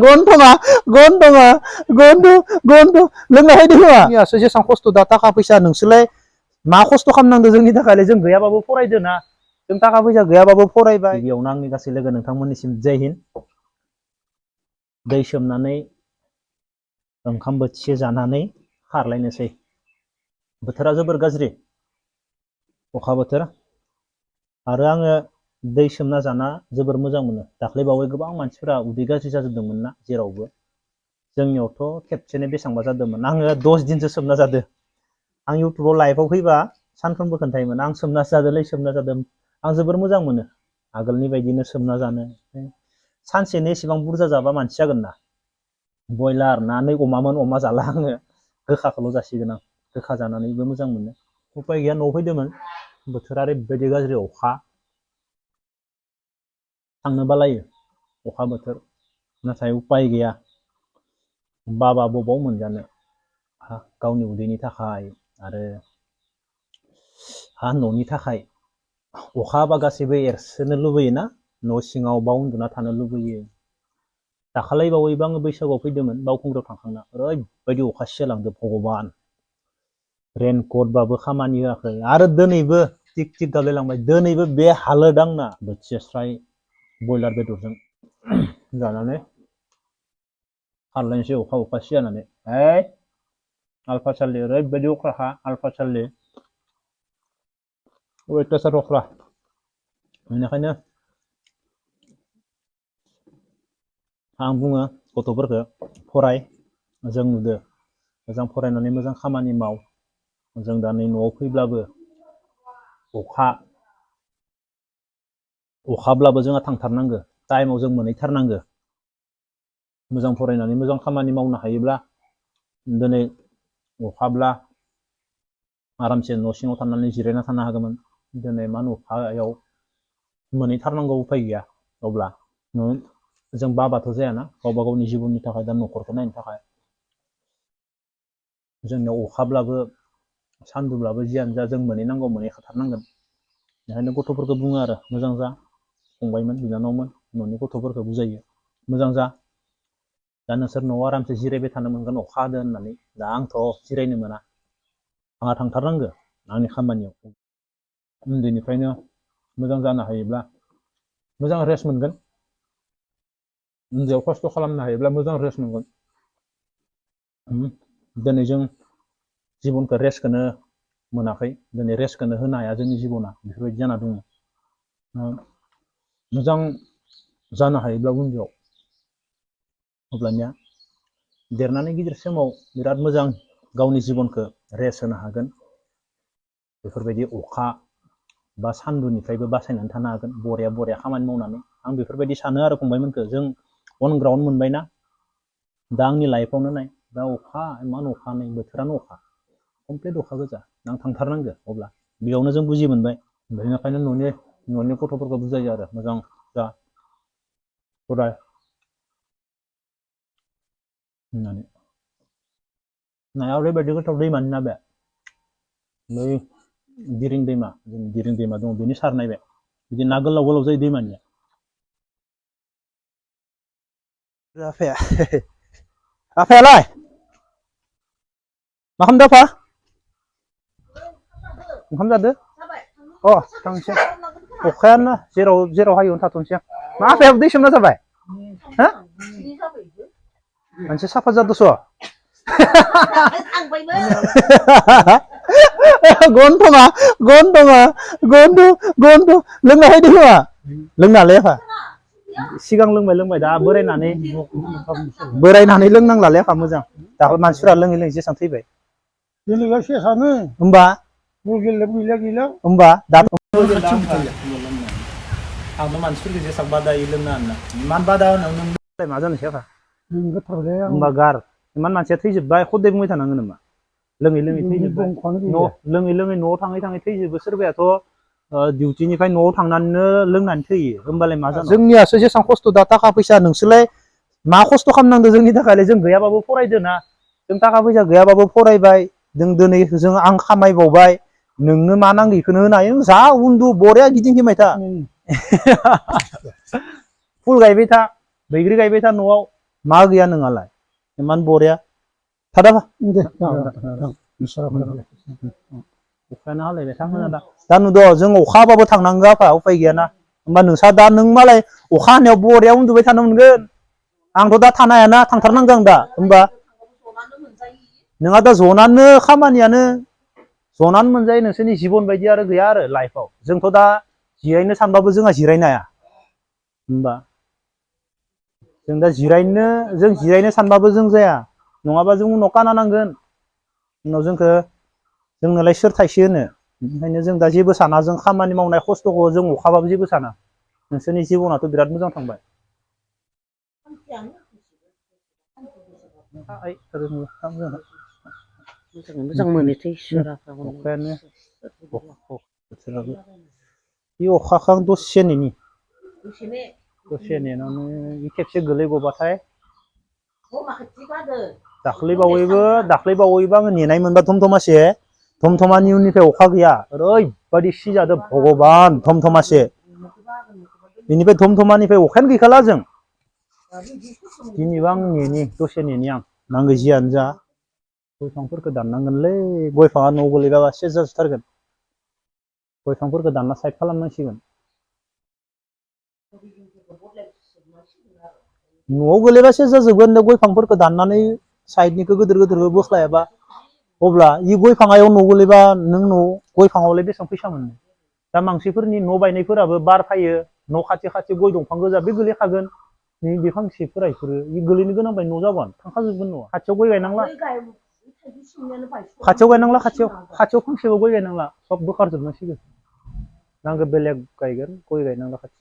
गन्थङा गन्थङा गन्थ लोंनो हायदों खोमा जेसां खस्थ' दा थाखा फैसा नोंसोरलाय मा खस्थ' खालामनांदों जोंनि थाखायलाय जों गैयाबाबो फरायदो ना जों थाखा फैसा गैयाबाबो फरायबाय गिबियावनो आंनि गासै लोगो नोंथांमोननिसिम जय हिन्द दै सोमनानै ओंखाम बोथिसे जानानै खारलायनोसै बोथोरा जोबोर गाज्रि अखा बोथोर आरो आङो दै सोमना जाना जोबोर मोजां मोनो दाख्लैबावै गोबां मानसिफोरा उदै गाज्रि जाजोबदोंमोन ना जेरावबो जोंनियावथ' खेबसेनो बेसेबांबा जादोंमोन आङो 10 दिनसो सोमना जादों आं इउटुबाव लाइभआव फैबा सानफ्रोमबो खोन्थायोमोन आं सोमना जादोंलै सोमना जादों आं जोबोर मोजां मोनो आगोलनि बायदिनो सोमना जानो सानसेनो एसेबां बुरजा जाबा मानसि जागोन ना बयलार ना नै अमामोन अमा जाला आङो गोखाखौल' जासिगोन आं गोखा जानानैबो मोजां मोनो उपाय गैया न'आव फैदोंमोन बोथोरा ओरैबायदि गाज्रि अखा थांनो बालायो अखा बोथोर नाथाय उपाय गैया बाबा बबाव मोनजानो गावनि उदैनि थाखाय आरो न'नि थाखाय अखा हाबा गासैबो एरसोनो लुबैयोना न' सिङाव बाव उन्दुना थानो लुबैयो दाखालै बावैबो आङो बैसागुआव फैदोंमोन बावखुंग्रियाव थांखांना ओरैबायदि अखा सिजालांदों भगबान रेनकटबाबो खामानि होआखै आरो दिनैबो टिक टिक गाबलायलांबाय दिनैबो बे हालोद आंना बोथिसे स्राय बयलार बेदरजों जानानै खारलायनोसै अखा सिजानानै आल्फा सालि ओरैबायदि अख्राखा आल्फा सालि अयथासार अख्रा बेनिखायनो आं बुङो गथ'फोरखौ फराय जों नुदो मोजां फरायनानै मोजां खामानि माव जों दा नै न'आव फैब्लाबो अखाब्लाबो जोंहा थांथारनांगो टाइमाव जों मोनहैथारनांगो मोजां फरायनानै मोजां खामानि मावनो हायोब्ला दिनै अखाब्ला आरामसे न' सिङाव थानानै जिरायना थानो हागौमोन दिनै मा अखायाव मोनहैथारनांगौ उफाय गैया अब्ला जों बाबाथ' जायाना गावबा गावनि जिबननि थाखाय दा न'खरखौ नायनो थाखाय जोंनियाव अखाब्लाबो सान्दुंब्लाबो जियानो जा जों मोनहैनांगौ मोनहैखाथारनांगोन बेखायनो गथ'फोरखौ बुङो आरो मोजां जा फंबायमोन बिनानावमोन न'नि गथ'फोरखौ बुजायो मोजां जा दा नोंसोर न'आव आरामसे जिरायबाय थानो मोनगोन अखा हादों होननानै दा आंथ' जिरायनो मोना आंहा थांथारनांगौ आंनि खामानियाव उन्दैनिफ्रायनो मोजां जानो हायोब्ला मोजां रेस्ट मोनगोन उन्दैयाव खस्थ' खालामनो हायोब्ला मोजां रेस्ट मोनगोन दिनै जों जिबनखौ रेस्टखौनो मोनाखै दिनै रेस्टखौनो होनो हाया जोंनि जिबना बेफोरबायदि जाना दङ मोजां जानो हायोब्ला उन्दैयाव अब्लानिया देरनानै गिदिर समाव बिराद मोजां गावनि जिबनखौ रेस्ट होनो हागोन बेफोरबायदि अखा बा सान्दुंनिफ्रायबो बासायनानै थानो हागोन बरिया खामानि मावनानै आं बेफोरबायदि सानो आरो फंबायमोनखौ जों अन ग्राउन्ड मोनबायना दा आंनि लाइफआवनो नाय दा अखा इमान अखा नै बोथोरानो अखा कमप्लिट अखा गोजा आं थांथारनांगौ अब्ला बेयावनो जों बुजि मोनबाय बेनिखायनो न'नि गथ'फोरखौ बुजायो आरो मोजां जा फराय होननानै नाया ओरैबायदि गोथाव दैमानि ना बे बै दिरिं दैमा जों दिरिं दैमा दङ बेनि सारनाय बे बिदि ना गोलाव गोलाव जायो दैमानिया आफायालाय मा खालामदों आफा ओंखाम जादो थांसै अखायानो जेराव हायो थाथ'नोसै आं मा आफायाबो दै सोमना जाबाय हा मोनसे साफा जादोस' गन्थङा लोंनो हायदों खोमा लोंनालाय आफा सिगां लोंबाय दा बोरायनानै लोंनांलालै आफा मोजां दा मानसिफोरा लोङै जेसां थैबाय होमबा आंनो मानसिफोरखौ जेसां बादायो लोंना होनना इमान बादा होनायाव नों मा जानोसै आफा होमबा गार इमान मानसिया थैजोब्बाय खदाय बुंबाय थानांगोन नामा लोङै थैजोब्बाय लोङै न'आव थाङै थैजोबो सोरबायाथ' डिउटिनिफ्राय न'आव थांनानैनो लोंनानै थैयो होमबालाय मा जानो जोंनियासो जेसां खस्थ' दा थाखा फैसा नोंसोरलाय मा खस्थ' खालामनांदों जोंनि थाखायलाय जों गैयाबाबो फरायदो ना जों थाखा फैसा गैयाबाबो फरायबाय जों दिनै आं खामायबावबाय नोंनो मा नांगौ बेखौनो होनो हायो जा उन्दु बरिया गिदिंथिंबाय था फुल गायबाय था बैग्रि गायबाय था न'आव मा गैया नोंहालाय इमान बरिया थादाबा दे अखायानो हालायबाय थाङो दा नुदों जों अखा हाबाबो थांनांगौ आफा उफाय गैयाना होमबा नोंसा दा नों मालाय अखा हानायाव बरिया उन्दुबाय थानो मोनगोन आंथ' दा थानो हायाना थांथारनांगौ आं दा होमबा नोंहा दा जनानो खामानियानो जनानो मोनजायो नोंसोरनि जिबन बायदि आरो गैया आरो लाइफआव जोंथ' दा जिरायनो सानबाबो जोंहा जिरायनो हाया होमबा जों दा जिरायनो सानबाबो जों जाया नङाबा जों उनाव काना नांगोन उनाव जोंखौ जोंनोलाय सोर थाइसे होनो ओंखायनो जों दा जेबो साना जों खामानि मावनाय खस्थ'खौ जों अखाबाबो जेबो साना नोंसोरनि जिबनाथ' बिराद मोजां थांबाय मोजां मोनोथै इसोरा अखायानो बोथोराबो बे अखाखौ आं दसे नेनि दसे नेनानै खेबसे गोलैगबाथाय दाख्लैबावैबो आङो नेनाय मोनबा धमधमासे धमधमानि उननिफ्राय अखा गैया ओरैबायदि सिजादो भगबान धमधमासे बेनिफ्राय धमधमानिफ्राय अखायानो गैखाला जों दिनैबा आं नेनि दसे नेनि आं नांगौ जियानो जा गय बिफांफोरखौ दाननांगोनलै गय बिफाङा न'आव गोलैबा सेस जाजोबथारगोन गय बिफांफोरखौ दानना साइड खालामनांसिगोन न'आव गोलैबा सेस जाजोबगोन गय बिफांफोरखौ दाननानै साइडनिखौ गिदिर गिदिरखौ बोख्लायाबा अब्ला इ गय बिफाङाव न' गोलैबा नों न' गय बिफाङावलाय बेसेबां फैसा मोनो दा मानसिफोरनि न' बायनायफोराबो बार फैयो न' खाथि खाथि गय दंफां गोजा बे गोलैखागोन नै बे फांसेफोरा बेफोरो गोलैनो गोनां बाय न' जागोन थांखाजोबगोन न'आ खाथियाव गय गायनांला खाथियाव फांसेबो गय गायनांला सब बोखारजोबनांसिगोन नांगौ बेलेग गायगोन गय गायनांला खाथियाव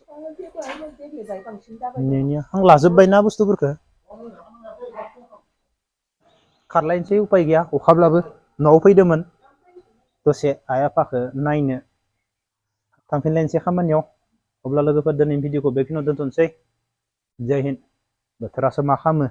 आं लाजोबबायना बुस्थुफोरखौ खारलायनोसै उपाय गैया अखाब्लाबो न'आव फैदोंमोन दसे आइ आफाखौ नायनो थांफिनलायनोसै खामानियाव अब्ला लोगोफोर दिनैनि भिडिअखौ बेखिनियाव दोनथ'नोसै जय हिन्द बोथोरासो मा खालामो